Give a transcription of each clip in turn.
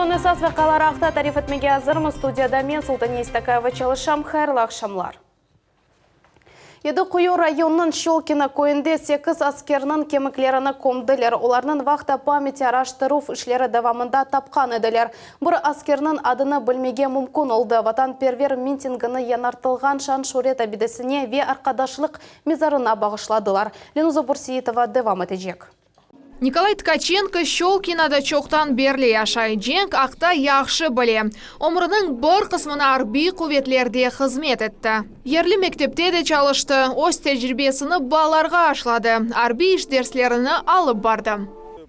Künniñ esas vaqiaları aqta tarif etmege azırmız. Studiyada men, Sultaniye İstakayeva çalışam. Hayırlı aqşamlar. Yedi Quyu rayonınıñ Şçolkino köyünde sekiz askerniñ kemiklerini kömdiler. Olarnıñ Vahta pamyati araştıruv işleri devamında tapqan ediler. Bir askerniñ adını bilmege mümkün oldı. Vatanperver mitingini yañartılğan şan-şüret abidesine ve arqadaşlıq mezarına bağışladılar. Lenuza Bürseitova devam etecek. Nikolay Tkaçenko Şçolkinoda çoqtan berli yaşay, cenk aqta yahşı bile. Ömrüniñ bir qısmını arbiy quvetlerde hızmet etti. Yerli mektepte de çalıştı, öz tecribesini balalarğa aşladı, arbiy iş derslerini alıp bardı.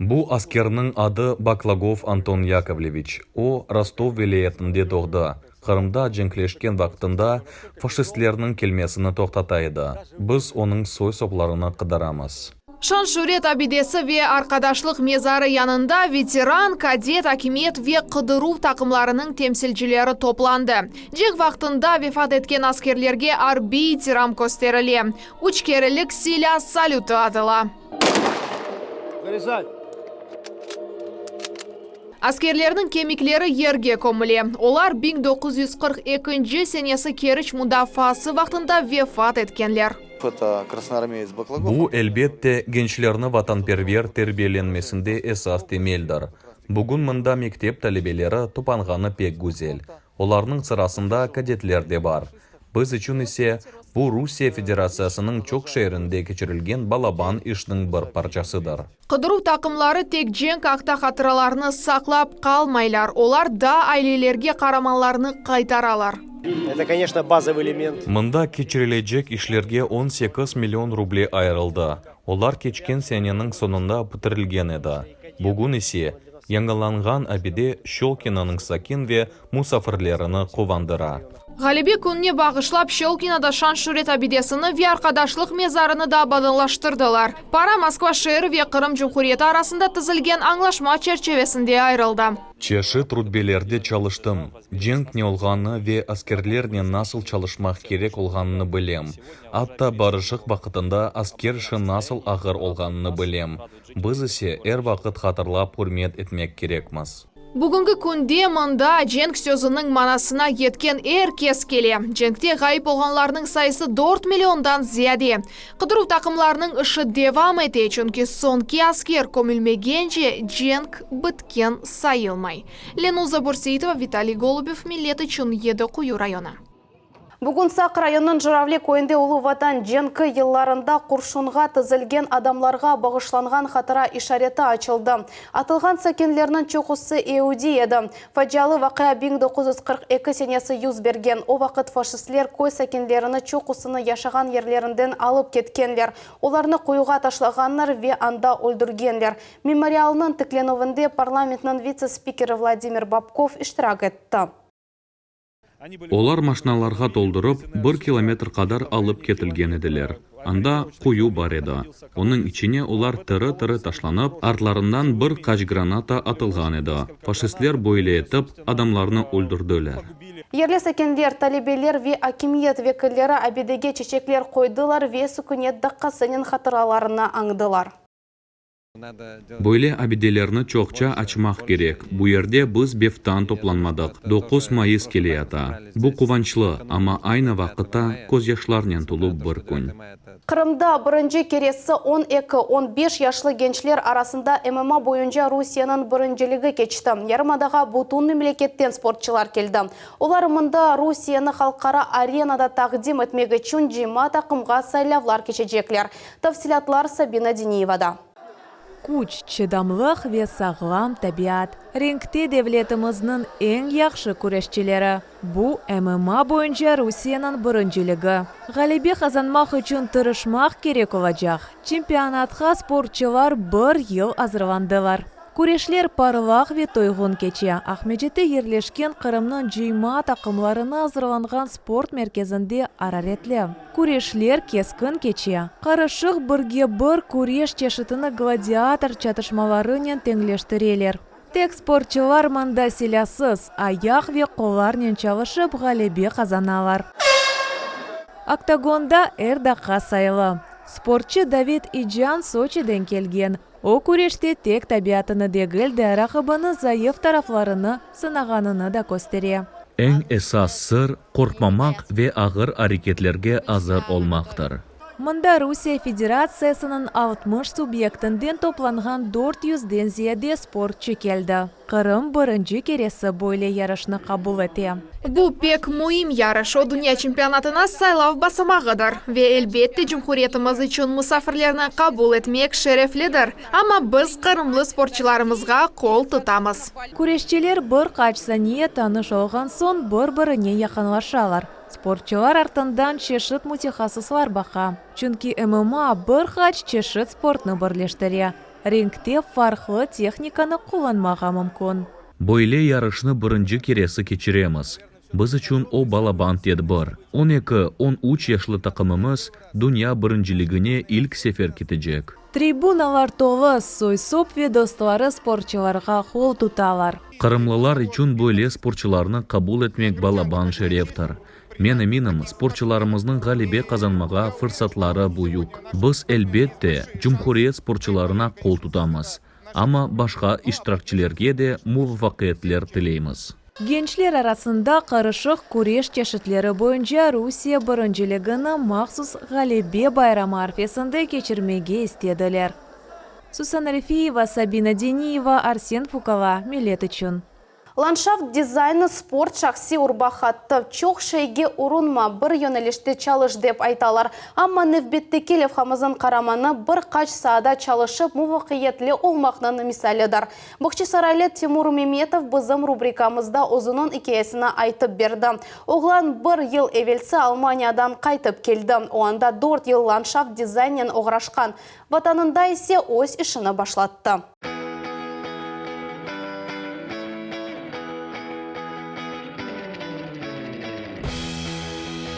Bu askerniñ adı Baklagov Anton Yakovleviç. O, Rostov vilâyetinde doğdı. Qırımda cenkleşken vaqtında faşistlerniñ kelmesini toqtata edi. Biz onıñ soy-soplarını qıdıramız. Şan-şüret abidesi ve Arqadaşlıq mezarı yanında veteran, kadet, akimiyet ve qıdıruv taqımlarınıñ temsilcileri toplandı. Cenk vaqtında vefat etken askerlerge arbiy itiram kösterile, üç kerelik silâ salütı atıla. Askerlerniñ kemikleri yerge kömüle. Olar 1942 senesi Keriç mudafaası vaqtında vefat etkenler. Bu, elbette, gençlerni vatanperver terbiyelenmesinde esas temeldir. Bugün mında mektep talebeleri topanğanı pek güzel. Olarnıñ sırasında kadetler de bar. Biz içün ise, bu Rusiye Federatsiyasınıñ çoq şeerinde keçirilgen balaban işniñ bir parçasıdır. Qıdıruv taqımları tek cenk aqta hatıralarnı saqlap qalmaylar, olar daa ailelerge qaramanlarnı qaytaralar. Mında keçirilecek işlerge 18 million ruble ayırıldı, olar keçken seneniñ soñunda bitirilgen edi. Bugün ise, yañılanğan abide Şçolkinonıñ sakin ve musafirlerini quvandıra. Ğalebe kününe bağışlap Şçolkinoda şan-şüret abidesini ve arqadaşlıq mezarını da abadanlaştırdılar. Para Moskva şeeri ve Qırım Cumhuriyeti arasında tizilgen añlaşma çerçevesinde ayırıldı. Çeşit rutbelerde çalıştım, cenk ne olğanını ve askerlernen nasıl çalışmaq kerek olğanını bilem. Atta barışıq vaqıtında asker işi nasıl ağır olğanını bilem. Biz ise er vaqıt hatırlap ürmet etmek kerekmiz. Bugünki künde mında cenk sözüniñ manasına yetken er kes kele. Cenkte ğayıp olğanlarnıñ sayısı dört milliondan ziyade. Qıdıruv taqımlarınıñ işi devam ete, çünki soñki asker kömülmegence cenk bitken sayılmay. Lenuza Bürseitova, Vitaliy Golubev, Millet içün Yedi Quyu rayonı. Bugün Saq rayonınıñ Juravli köyünde Ulu Vatan cenki yıllarında qurşunğa tizilgen adamlarğa bağışlanğan hatıra işareti açıldı. Atılğan sakinlerniñ çoqusı eudiy edi. Facialı vaqia 1942 senesi yüz bergen. O vaqıt faşistler köy sakinlerini çoqusını yaşağan yerlerinden alıp ketkenler. Olarnı quyuğa taşlağanlar ve anda öldürgenler. Memorialnıñ tiklenüvinde parlamentniñ vitse-spikeri Vladimir Bobkov iştirak etti. Olar maşnalarğa toldurıp, bir kilometr qadar alıp ketilgen ediler. Anda quyu bar edi, onıñ içine olar tiri-tiri taşlanıp, artlarından bir qaç granata atılğan edi. Faşistler böyle etip, adamlarnı öldürdiler. Yerli sakinler, talebeler ve akimiyet vekilleri abidege çeçekler qoydılar ve sükünet daqqasınen hatıralarını añdılar. Böyle abidelerni çoqça açmaq kerek. Bu yerde biz beftan toplanmadıq. 9 mayıs keleyata. Bu quvançlı, amma aynı vaqıtta közyaşlarnen tolu bir kün. Qırımda birinci keresi on eki, on beş yaşlı gençler arasında MMA boyunca Rusiyeniñ birinciligi keçti. Yarımadağa bütün memleketten sportçılar keldi. Olar mında Rusiyeni halqara arenada taqdim etmek içün cıyma taqımğa saylavlar keçecekler. Tafsilâtlar Sabina Diniyevada. Küç, çıdamlıq ve sağlam tabiat, ringte devletimizniñ eñ yahşı küreşçileri. Bu, MMA boyunca Rusiyeniñ birinciligi. Ğalebe qazanmaq içün tırışmaq kerek olacaq. Çempionatqa sportçılar bir yıl azırlandılar. Küreşler parlaq ve toyğun keçe. Aqmescitte yerleşken Qırımnıñ cıyma taqımlarına azırlanğan sport merkezinde araretli küreşler keskin keçe. Qarışıq birge bir küreş çeşitini gladiator çatışmalarınen teñleştireler. Tek sportçılar mında silâsız, ayaq ve qollarnen çalışıp ğalebe qazanalar. Oktagonda er daqqa sayılı. Sportçı David İcan Soçiden kelgen. O, küreşte tek tabiatını degil de, raqibiniñ zayıf taraflarını sınağanını da köstere. Eñ esas sır, qorqmamaq ve ağır areketlerge azır olmaqtır. Mında Rusiye Federatsiyasınıñ 60 subyektinden toplanğan dört yüzden ziyade sportçı keldi. Qırım birinci keresi böyle yarışnı qabul ete. Bu pek müim yarış, o dünya çempionatına saylav basamağıdır. Ve, elbette, cumhuriyetimiz içün musafirlerni qabul etmek şereflidir. Amma biz qırımlı sportçılarımızğa qol tutamız. Küreşçiler bir qaç saniye tanış olğan soñ bir-birine yaqınlaşalar. Sportçılar artından çeşit mütehassıslar baqa, çünki MMA bir qaç çeşit sportnı birleştire, ringte farqlı tehnikanı qullanmağa mümkün. Böyle yarışnı birinci keresi keçiremiz. Biz içün o balaban tedbir. On eki, on üç yaşlı taqımımız dünya birinciligine ilk sefer ketecek. Tribunalar tolu, soy-sop ve dostları sportçılarğa qol tutalar. Qırımlılar içün böyle sportçılarnı qabul etmek balaban şereftir. Men eminim, sportçılarımıznıñ ğalebe qazanmağa fırsatları büyük. Biz, elbette, cumhuriyet sportçılarına qol tutamız, amma başqa iştirakçilerge de muvafaqiyetler tileymiz. Gençler arasında qarışıq küreş çeşitleri boyunca Rusiye birinciligini mahsus Ğalebe bayramı arfesinde keçirmege istediler. Susanna Rifiyeva, Sabina Deniyeva, Arsen Fukala, Millet içün. Landşaft dizaynı, sport, şahsiy urba hattı. Çoq şeyge urunma, bir yönelişte çalış, dep aytalar. Amma nevbetteki levhamıznıñ qaramanı bir qaç saada çalışıp muvafaqiyetli olmaqnıñ misalidir. Bağçasaraylı Timur Memetov bizim rubrikamızda özüniñ ikâyesini aytıp berdi. Oğlan bir yıl evelsi Almaniyadan qaytıp keldi. O anda dört yıl landşaft dizaynnen oğraşqan. Vatanında ise öz işini başlattı.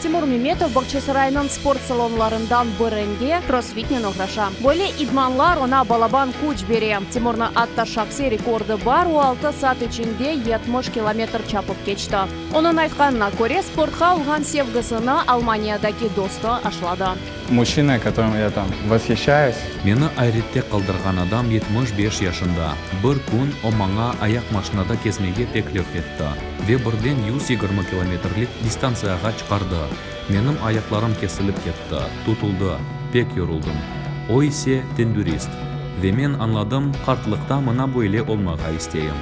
Timur Memetov Bağçasaraynıñ sport salonlarından birinde krossfitnen oğraşa. Böyle idmanlar oña balaban küç bere. Timurnıñ atta şahsiy rekordı bar, o altı saat içinde 70 kilometr çapıp keçti. Onıñ aytqanına köre, sportqa olğan sevgisini Almaniyadaki dostu aşladı. Mujçina, kotorım ya tam voshişayus. Meni ayrette qaldırğan adam 75 yaşında. Bir kün o maña ayaqmaşinada kezmege teklif etti ve birden 120 kilometrlik distantsiyağa çıqardı. Menim ayaqlarım kesilip ketti, tutuldı, pek yoruldım. O ise tendürist. Ve men añladım, qartlıqta mına böyle olmağa isteyim.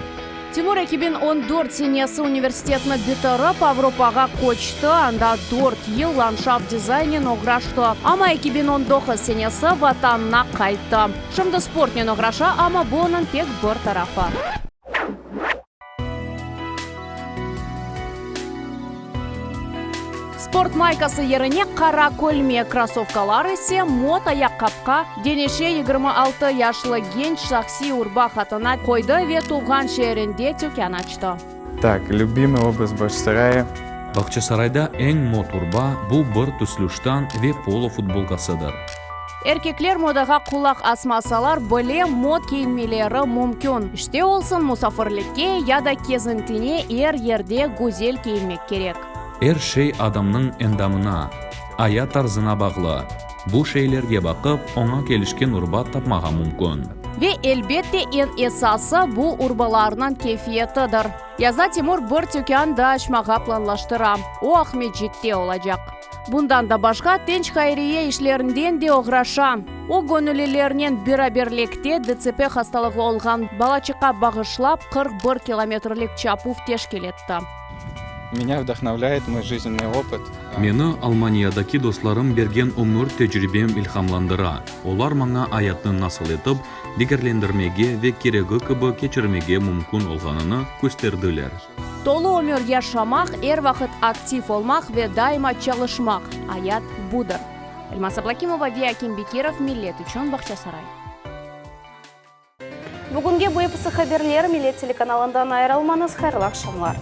Timur 2014 senesi universitetni bitirip, Avropağa köçti, anda dört yıl landşaft dizaynen oğraştı. Amma 2019 senesi Vatanına qayttı. Şimdi sportnen oğraşa, amma bu onıñ tek bir tarafı. Sport maykası yerine qara kölmek, krossovkalar ise mot ayaqqapqa deñişe 26 yaşlı genç şahsiy urba hatına qoydı ve tuvğan şeerinde tükân açtı. Tak, lübimıy obraz Bağçasaraya. Bağçasarayda eñ mot urba, bu bir tüslü ştan ve polo futbolkasıdır. Erkekler modağa qulaq asmasalar bile, mot kiyinmeleri mümkün. İşte olsun, musafirlikke ya da kezintine er yerde güzel kiyinmek kerek. Er şey adamnıñ endamına, ayat tarzına bağlı. Bu şeylerge baqıp, oña kelişken urba tapmağa mümkün. Ve, elbette, eñ esası, bu urbalarnıñ keyfiyetidir. Yazda Timur bir tükân daa açmağa planlaştıra, o Aqmescitte olacaq. Bundan da başqa, tenç hayriye işlerinden de oğraşa. O, göñüllilernen beraberlikte DTP hastalığı olğan balaçıqqa bağışlap 41 kilometrlik çapuv teşkil etti. Меня vdahnovlâet moy jiznennıy opıt. Meni Almaniyadaki dostlarım bergen ömür tecribem ilhamlandıra. Olar maña ayatnı nasıl etip degerlendirmege ve keregi kibi keçirmege mümkün olğanını kösterdiler. Tolu ömür yaşamaq, er vaqıt aktiv olmaq ve daima çalışmaq, ayat budır. Elmaz Ablâkimova ve Akim Bekirov, Millet içün Bağçasaray. Bugünge bu episi haberler, Millet telekanalından ayırılmañız, hayırlı aqşamlar.